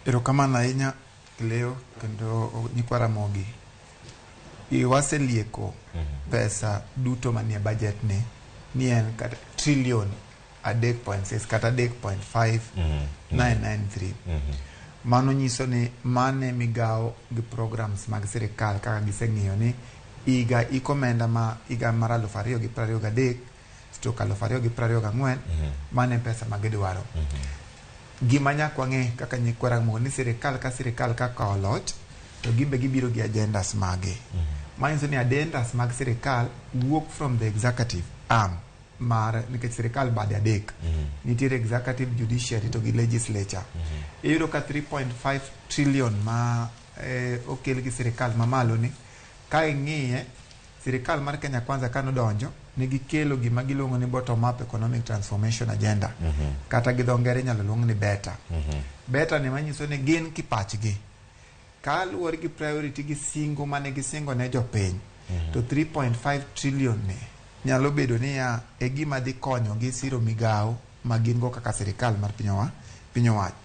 Erokamano ahinya Cleo kendo nyikwa Ramogi. Waselieko pesa duto manie budget ni ni en kata trillion 3.6 kata 3.5993. Mano nyiso ni mane migawo gi programs mag sirikal kaka giseng'iyo ni higa iko omenda ma higa mar 2023/2024 mane pesa ma gidwaro. Gima nyaka wang'e kaka nyikwa Ramogi ni sirikal ka sirikal kaka oloch to gimbe gibiro gi agendas mage. Manyiso ni agendas mag sirikal wuok from the executive arm mar nikech sirikal bade adek. Nitiere executive, judiciary to gi legislature. Iyudo ka 3.5 trillion ma okel gi sirikal mamalo ni ka ing'iye sirikal mar Kenya Kwanza kanodonjo ne gikelo gima giluongo ni bottom up economic transformation agenda, kata gi dho ngere inyalo luong ni BETA. BETA ni manyiso ni gin kipachgi kaluwore gi priority gi singo mane gisingo ne jopiny to 3.5 trillion ni nyalo bedo niya e gima dhi konyo gi siro migawo ma gin go kaka sirikal mar piny owacho.